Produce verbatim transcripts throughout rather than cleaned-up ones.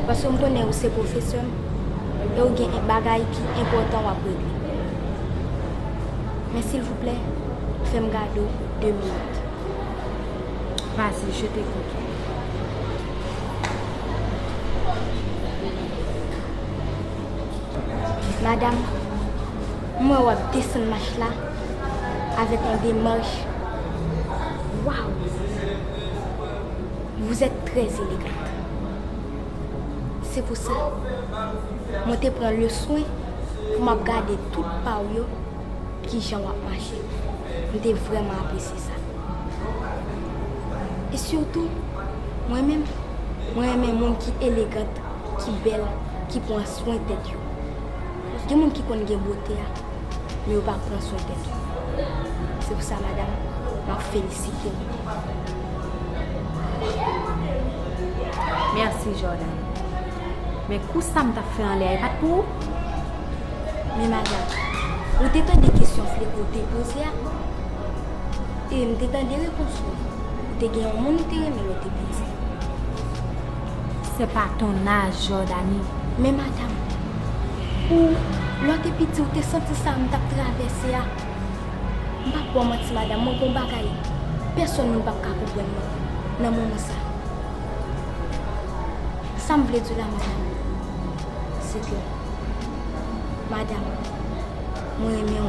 Paske m konnen ou se pwofesè m, e ou gen bagay ki enpòtan w ap regle. Men silvouplè, fè m gade w de minit. Vas-y, je t'écoute. Madanm, m wè w ap desann mach la avèk yon demach. Waw! Vous êtes très élégante. Se pou sa, mwen te pran le swen pou m ap gade tout pa w yo, kijan w ap mache. M te vrèman apresye sa. E sitou, mwen menm, mwen renmen moun ki elegant, ki bèl, ki pran swen tèt yo. Gen moun ki konn gen bote a, men yo pa pran swen tèt yo. Se pou sa, madanm, m ap felisite w. Mèsi, Jordany. Men kou sa m t ap fè anlè a, e pa t pou ou? Men madanm, ou te tande kesyon Fleco te poze a? E m te tande repons ou. Ou te gen yon moun ou te renmen lè w te piti. C'est pas ton âge, Jordany. Men madanm, ou, lè w te piti, ou te santi sa m t ap travèse a? M p ap ba w manti, madanm, mwen gon bagay pèsonn moun p ap ka konprann mwen nan moman sa. Sa m vle di w la, madanm, se ke, madanm, mwen renmen w.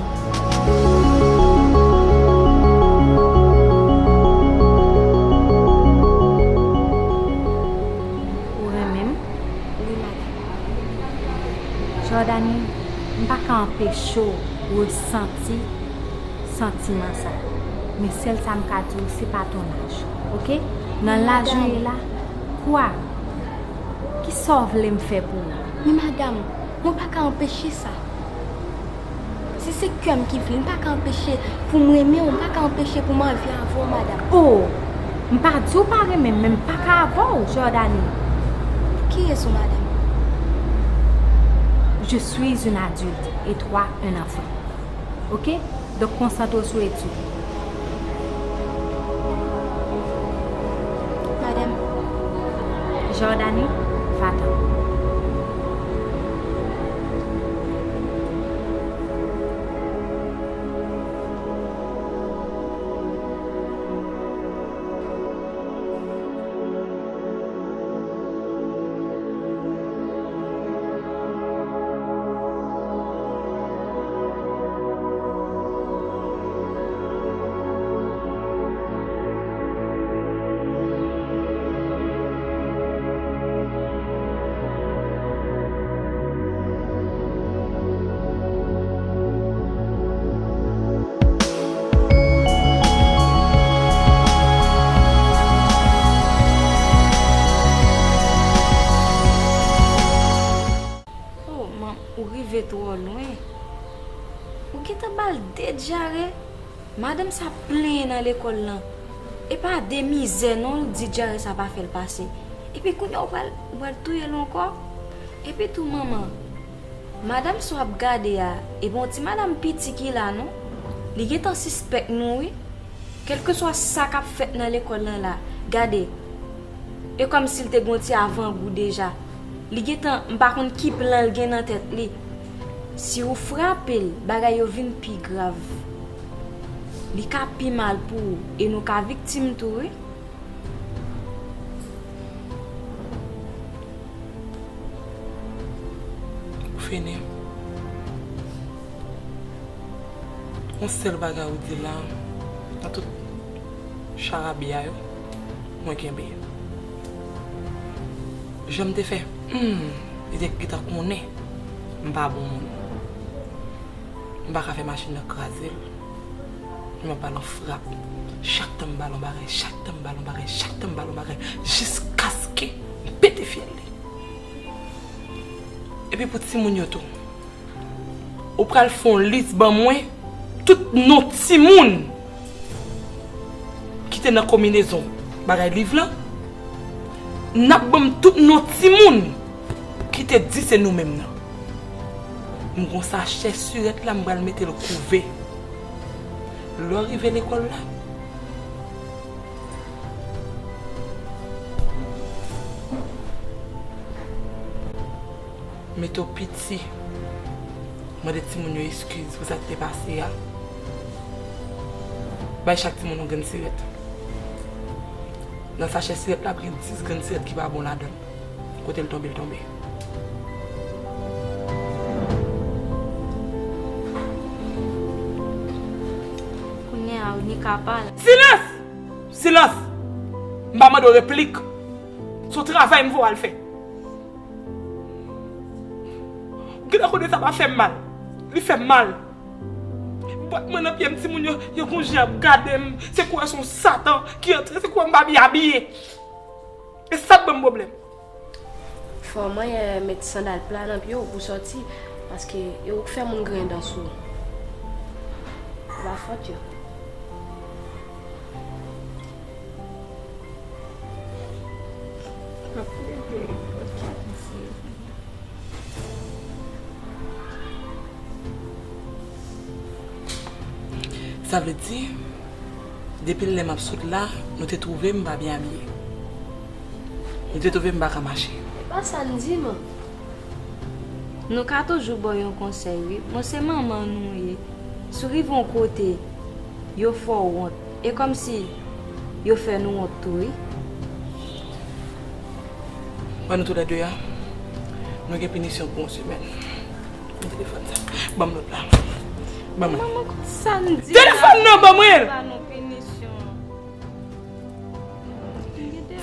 Ou renmen m? Wi, madanm. Jordany, m pa ka anpeche w resanti santiman sa. Men sèl sa m ka di w, se pa ton âge, oke? Nan laj ou ye la, kwa? Kisa w vle m fè pou ou? Men madanm, mwen pa ka anpeche sa. Si se kè m ki vle, m pa ka anpeche pou m renmen w, m pa ka anpeche pou m anvi avè w, madanm. Oh! M pa di w pa renmen m, men m pa ka avè w, Jordany. Pou ki rezon, madanm? Je suis une adulte et toi un enfant. Oke? Donk, konsantre w sou etid ou. Madanm. Jordany, va-t'en. Oh, man, ou rive twò lwen. Ou gentan ba l de dyare. Madanm sa plenyen nan lekòl lan. E pa de mizè non, l di dyare sa pa fè l pase. Epi kounye a ou pral, ou pral touye l ankò. Epi tou manman, madanm sa w ap gade a, e pa yon ti madanm piti ki la non. Li gentan sispèk nou wi. Kèlkeswa sa k ap fèt nan lekòl lan la, gade, e kòmsi l te gen yon ti avangou deja. Li gentan, m pa konn ki plan l gen nan tèt li. Si ou frape l, bagay yo vin pi grav. Li ka pi mal pou ou, e nou ka viktim tou, wi. Ou fini. Yon sèl bagay ou di la, nan tout charabya yo, mwen kenbe. Jan m te fè, hmm, li te gentan konnen m pa bon moun. M pa ka fè machin nan kraze l. M ap ba l yon frap. Chak tan m ba l yon bagay, chak tan m ba l yon bagay, chak tan m ba l yon bagay, jiskaske m pete fyèl li. Epi pou timoun yo tou, ou pral fè yon lis ban mwen tout non timoun ki te nan konbinezon bagay liv lan. N ap ban m tout non timoun ki te di se nou menm nan. M gon sachè sirèt la, m pral mete l kouve. Lè w rive lekòl la, Mete w piti. Mande timoun yo eskiz pou sa k te pase a. Bay chak timoun yon grenn sirèt. Nan sachè sirèt la, gen dis grenn sirèt ki pa bon ladan l. Kote l tonbe, l tonbe. Kounye a, Nika pa la. Silans! Silans! M pa mande w replik. Se yon travay m voye w al fè. Ou gentan konnen sa pa fè m mal. Li fè m mal. Bòt mwen nan pye m, timoun yo, yo gon jan ap gade m. Se kwè se yon Satan ki antre, se kwè m pa byen abiye. E sa k ban m pwoblèm. Fò w manyen met sandal pla nan pye w pou sòti, paske e ou k fè moun griyen dan sou ou. Se pa fòt yo. Sa vle di, depi lè m ap sot la, nou te twouve m pa byen abiye. Nou te twouve m pa ka mache. E pa sa n di, man. Nou ka toujou ba w yon konsèy, wi. Bon, se manman nou ye. Si w rive yon kote, yo fè w wont. E kòmsi yo fè nou wont tou, wi. Ban nou toulède a, nou gen pinisyon pou yon semèn. Ban m telefòn sa. Ban m lòt la. Ban mwen. Manman, kout sa n di la. Telefòn nan, ban mwen l! Ba nou pinisyon.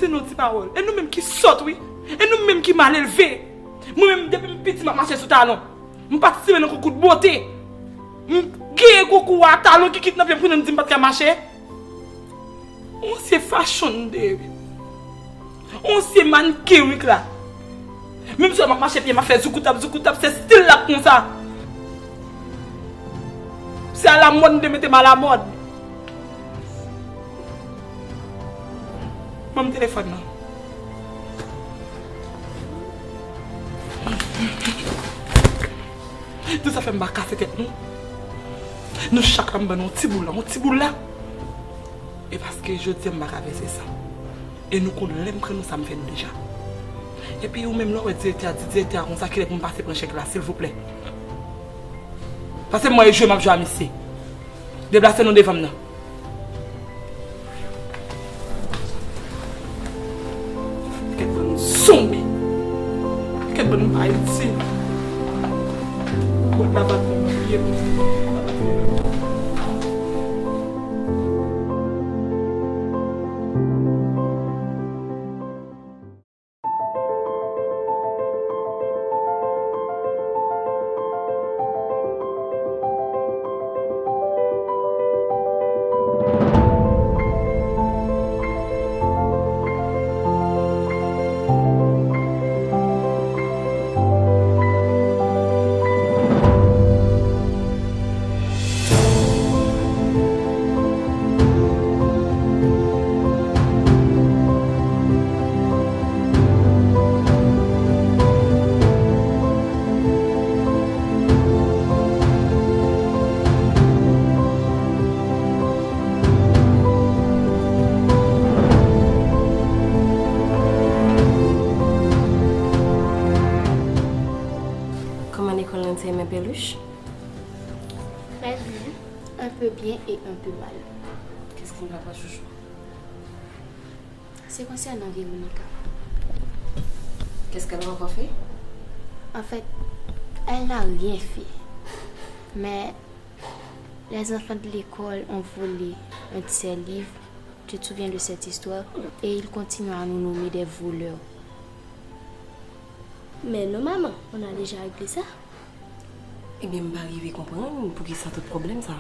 Se nou ti pawòl. E nou menm ki sòt, wi. E nou menm ki mal elve. Mwen menm, depi m piti, m ap mache sou talon. M patisipe nan konkou de bote. M genyen konkou a talon ki kite nan pye m, kounye a m di m pa t ka mache. On se fachon de wi. On se mannequin wi k la. Menm si m ap mache pye m ap fè zoukoutap zoukoutap, se stil la k konsa. Se alamòd m te mete m alamòd. Ban m telefòn nan. Tout sa fè m pa kase tèt nou. Nou chak la m ban nou yon ti boul la, yon ti boul la. E paske jodi a m pa ka vèse san. E nou konn lè m pran nou sa m fè nou deja. Epi ou menm lè w wè direktè a di direktè a konsa kilè pou m pase pran chèk la silvouplè. Paske m wè e jwe m ap jwe a misye. Deplase nou devan m nan. Kèk bann zonbi. Kèk bann pa itil. Kot la pa touye m. Kòman lekòl lan te ye, mè Peluche? Très bien. Un peu bien et un peu mal. Qu'est-ce qui ne va pas, chouchou? C'est concernant Véronica. Qu'est-ce qu'elle a encore fait? En fait, elle n'a rien fait. Mais les enfants de l'école ont volé un de ses livres. Tu te souviens de cette histoire? Et ils continuent à nous nommer des voleurs. Mais non, maman, on a déjà réglé ça. Ebyen, m pa rive konprann poukisa tout pwoblèm sa.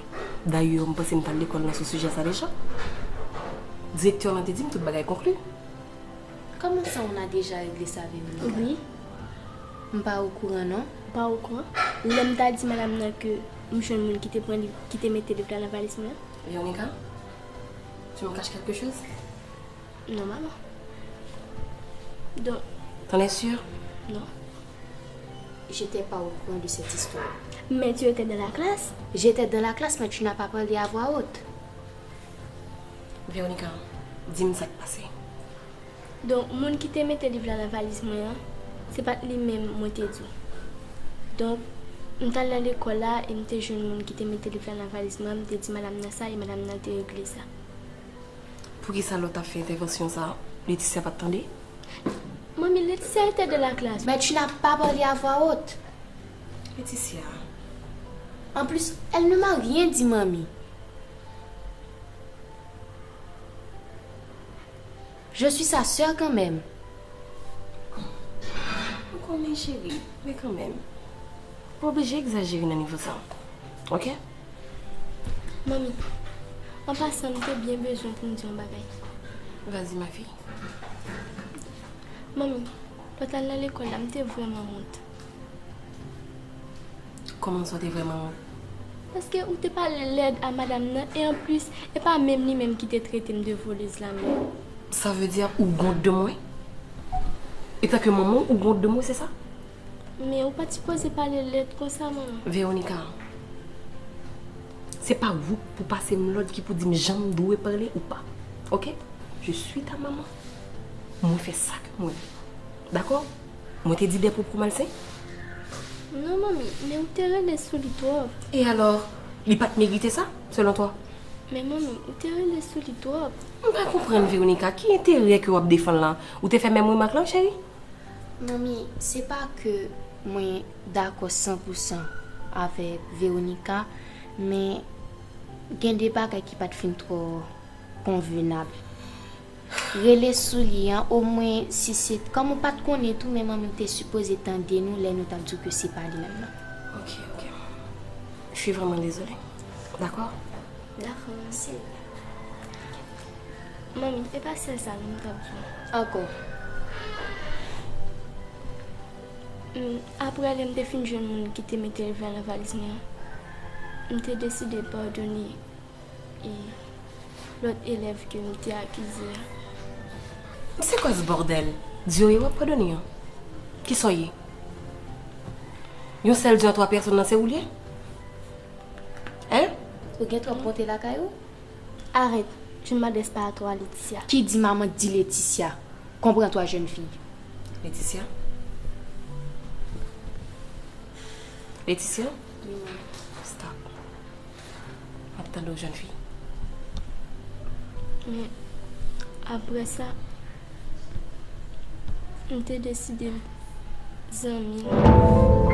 Dayè, m panse m t al lekòl nan sou sijè sa deja. Direktè lan te di m tout bagay konkli. Comment ça, on a déjà réglé ça, Véronica? Wi. M pa okouran, non. Ou pa okouran? Lè m ta di madanm nan ke m jwenn moun ki te pran liv, ki te mete liv la nan valiz mwen an. Véronica, tu me caches quelque chose? Non, maman. Donc. T'en es sûr? Non. J'étais pas au courant de cette histoire. Mais tu étais dans la classe. J'étais dans la classe, mais tu n'as pas parlé à voix haute. Véronica, di m sa k pase. Donk, moun ki te mete liv la nan valiz mwen an, se pa t li menm mwen te di w. Donk, m t al nan lekòl la e m te jwenn moun ki te mete liv la nan valiz mwen, m te di madanm nan sa e madanm nan te regle sa. Poukisa lè w t ap fè entèvansyon sa a, Laetitia pa t tande? Manmi, Laetitia était dans la classe. Mais tu n'as pas parlé à voix haute. Laetitia. En plus, elle ne m'a rien dit, mamie. Je suis sa sœur quand même. M konnen, cheri, men kanmenm. Ou pa oblije egzajere nan nivo sa. Oke? Manmi, an pasan, m te byen bezwen pou m di yon bagay. Vas-y, ma fille. Manmi, lòt al nan lekòl la, m te vrèman wont. Kòman sa w te vrèman wont? Paske ou te pale lèd a madanm nan, e anplis, e pa menm li menm ki te trete m de volèz la menm. Ça veut dire ou wont de mwen? Etanke manman w, ou wont de mwen, se sa? Men ou pa t sipoze pale lèd konsa, manman. Veronica, se pa ou pou pase m lòd ki pou di m jan m dwe pale ou pa. Oke? Je suis ta maman. Mwen fè sa ke mwen vle. Dakò? Mwen te di de pwòp kou malsen? Non, manmi, men ou te rele sou li twòp. E alò, li pa t merite sa, selon twa? Men manmi, ou te rele sou li twòp. M pa konprann, Veronica, ki enterè ke w ap defann la? Ou te fè menm remak lan, cheri? Manmi, se pa ke mwen dakò san pou san avèk Veronica, men gen de bagay ki pa t fin twò konvenab. Rele sou li an, omwen si se, kòm ou pa t konnen tou, men manmi w te sipoze tande nou lè nou t ap di w ke se pa li menm nan. Ok, ok. Je suis vraiment désolée. D'accord? Dakò, se. Manmi, e pa sèl sa non m t ap di w. Ankò. Mm, apre lè m te fin jwenn moun ki te mete liv la nan valiz mwen an, m te deside padone e lòt elèv ke m te akize a. C'est quoi ce bordel? Di yo ye w ap padone an? Kisa w ye? Yon sèl di a twa pèsòn nan se ou l ye? Hein? Ou gen twòp bonte lakay ou? Arrête, tu ne m'adresses pas à toi, Laetitia. Qui dit maman dit Laetitia? Comprends-toi, jeune fille. Laetitia? Laetitia? Stop. M ap tande w, jèn fi. Men, apre sa, m te deside zanmi l.